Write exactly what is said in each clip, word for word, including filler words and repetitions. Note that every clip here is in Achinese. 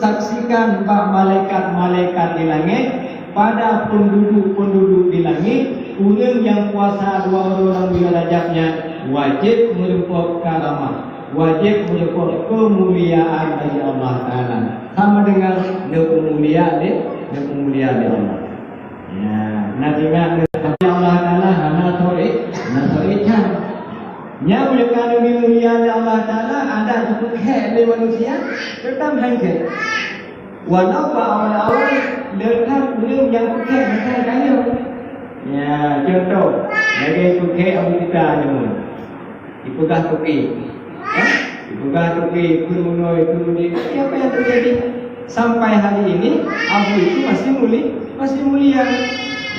Saksikan bak malaikat-malaikat di langét, pada peunduduek-peunduduek di langét, ureuëng nyang puasa dua uroe lam buleuen Rajab nyan wajéb meurumpok karamah, wajéb meurumpok keumuliaan dari Allah Taala. Sama dengan neupeumulia lé, neupeumulia lé Allah. Ya, na teuingat lé Allah Taala hana soe, hana soe can. Nyan meunyoe ka neubi mulia lé Allah Taala, adak jipeukhek lé manusia, teutap han khek. Walau bak awai-awai, le that ureuëng nyang peukhek meukai tanyoe. Ya, contoh, lagée peukhek Abu Kita nyoe. Dipeugah toke. Ya? Dipeugah toke, peurunoe, peurunoe. Tapi apa yang terjadi? Sampai hari ini, Abu itu masih muli-, masih mulia.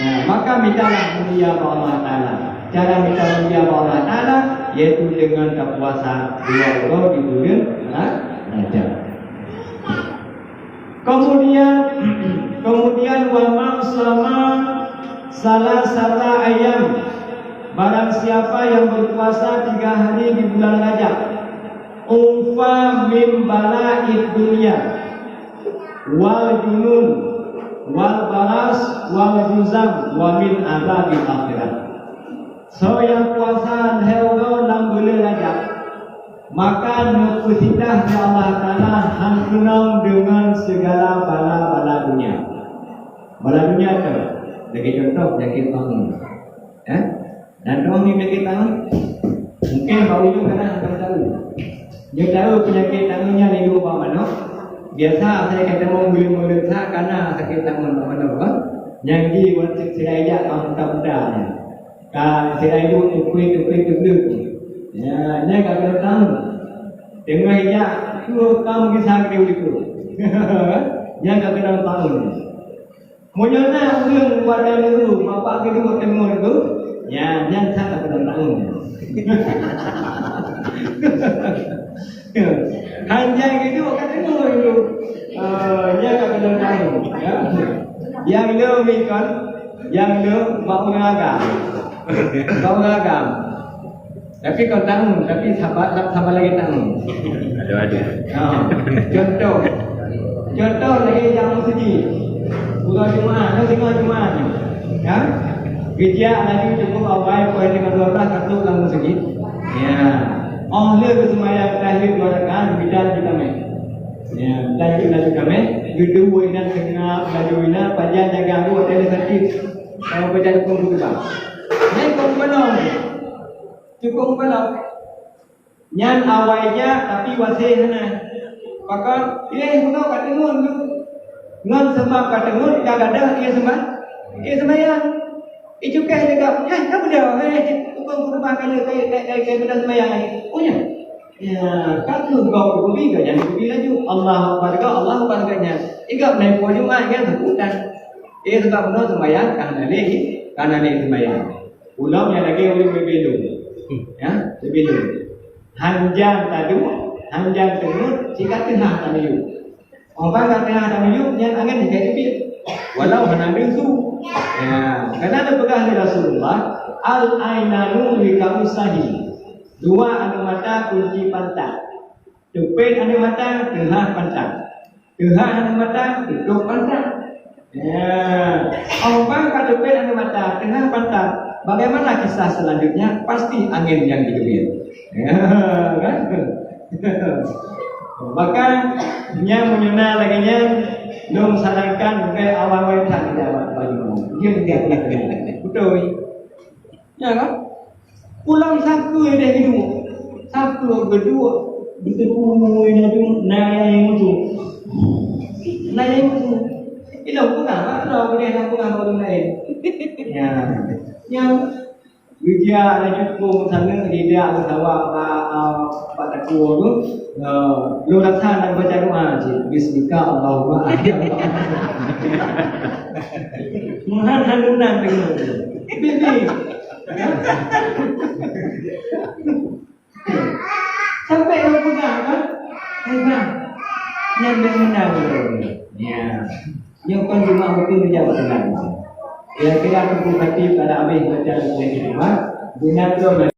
Ya, maka mintalah mulia bak Allah Taala. Cara minta mulia bak Allah Taala yaitu dengan tapuasa dua uroe di buleuen Ra-, Rajab. Kemudian, kemudian, wa man shama salasata ayyam, barang siapa yang berpuasa tiga hari di bulan Rajab, ufa min bala'id dunya, wal junun, wal baras, wal juzam, wa min azabil akhirah. Soe nyang puasa lhée uroe lam buleuen Rajab, maka neupeusitah lé Allah Taala han keunong deungon sigala bala-bala dunia. Bala dunia tu, lagée contoh peunyakét taun. Eh? Dan droe ni peunyakét taun? Mungkin bak ulôn kana hana tahu. Nyoe tahu peunyakét taun nyan ilu bak manok. Biasa saya kata mau mulut-mulut sa kana sakét taun bak manok kan. Nyang di sira ijak ka muda-muda nyan. Ka sira ibu tukui-tukui tukui. Ya, nyan ka kena tahu. Dengar ijak, tu kamu kisah ke uliku. Nyan ka kena tahu. Meunyoe na ureuëng pada nuru, bapak kedua teumur tu, ya, nyan sangat beutanggung. Hanjai kedua ka teumur tu. Ah, nyan ka beutanggung. Ya. Yang le mikon, yang le bak ureuëng agam. Bak ureuëng agam. Tapi kon taun, tapi sabar, sabar lagi taun. Aduh, aduh. Ha, contoh. Contoh lagi nyang meuseujid. Uroe Jumaat, nyoe singoh Jumaat nyoe. Ya? Geujak laju cukup awai poh lima belas ka trok lam meuseujid. Ya. Oh, le geuseumayang tahiyatul dua rakaat, bidan di kamé. Ya, tahiyatul laju kamé, geuduek inan seungab, laju inan pajan jaga buet dari sakit. Sama pajan pun khutbah. Nyan kon penolong. Cukup meukalon. Nyan awai jak, tapi wasée hana. Pakon, eh, bunoe ka teungeut tu. Ngon seumab ka teungeut, ka gadôh, eh, seumab-, eh, seumayang. Eh, cukéh deungon, eh, ka beudôh, eh, tukang keureubeuen ka lheueh, ka, ka, ka, ka beudôh seumayang, eh. Oh, nyan. Ya, ka keuh gob geubi, ka nyan geubi laju. Allahu Akbar, ka Allahu Akbar, ka nyan. Eh, gob na i poh Jumat, kan, sambutan. Eh, seumab bunoe seumayang, ka hana lé, ka hana lé seumayang. Ulôn nyang lagée ureuëng beubileueng. Ya, beubileueng. Hanjang taduek, hanjang teungeut, sikat teuhah tamiyueb. Óh ban ka teuhah tamiyueb, nyan angén jijak teubiet. Walau hana neusu. Ya, karena neupeugah lé Rasulullah, "Al-ainani wika'us shaim." Dua aneuk mata kunci pantat. Teupet aneuk mata, teuhah pantat. Teuhah aneuk mata, tutôp pantat. Ya. Óh ban ka teupet aneuk mata, teuhah pantat. Bagaimana kisah selanjutnya? Pasti angén nyang jiteubiet. Ya, kan? Maka, nyang meunyoe na lagée nyan, lôn sarankan, bèk awai-awai that jaweueb baju. Dia tidak kena. Betul. Ya kan? Pulang sapeue deh geuduek. Sapeue geuduek, geuteupue laju na nyang mutu. Na nyang mutu. Ilong peugah, mak droe udeh na peugah bak ureueng laén. Ya. Nyang geujak laju kong sana, lidak meusawa bak, ah, bak takue tu. Ah, lôn rasa nak baca doa cit. Bismika Allahumma. Muhan hanunan deungoe. Bibi. Sampai lôn peugah, kan? Hai, bang. Nyan bèk meunan lôn. Ya. Nyoe kon cuma beutôi dijaweueb meunan. Kira-kira Teungku Khatib ka habéh baca Buleuen Jumat. Buleuen Jumat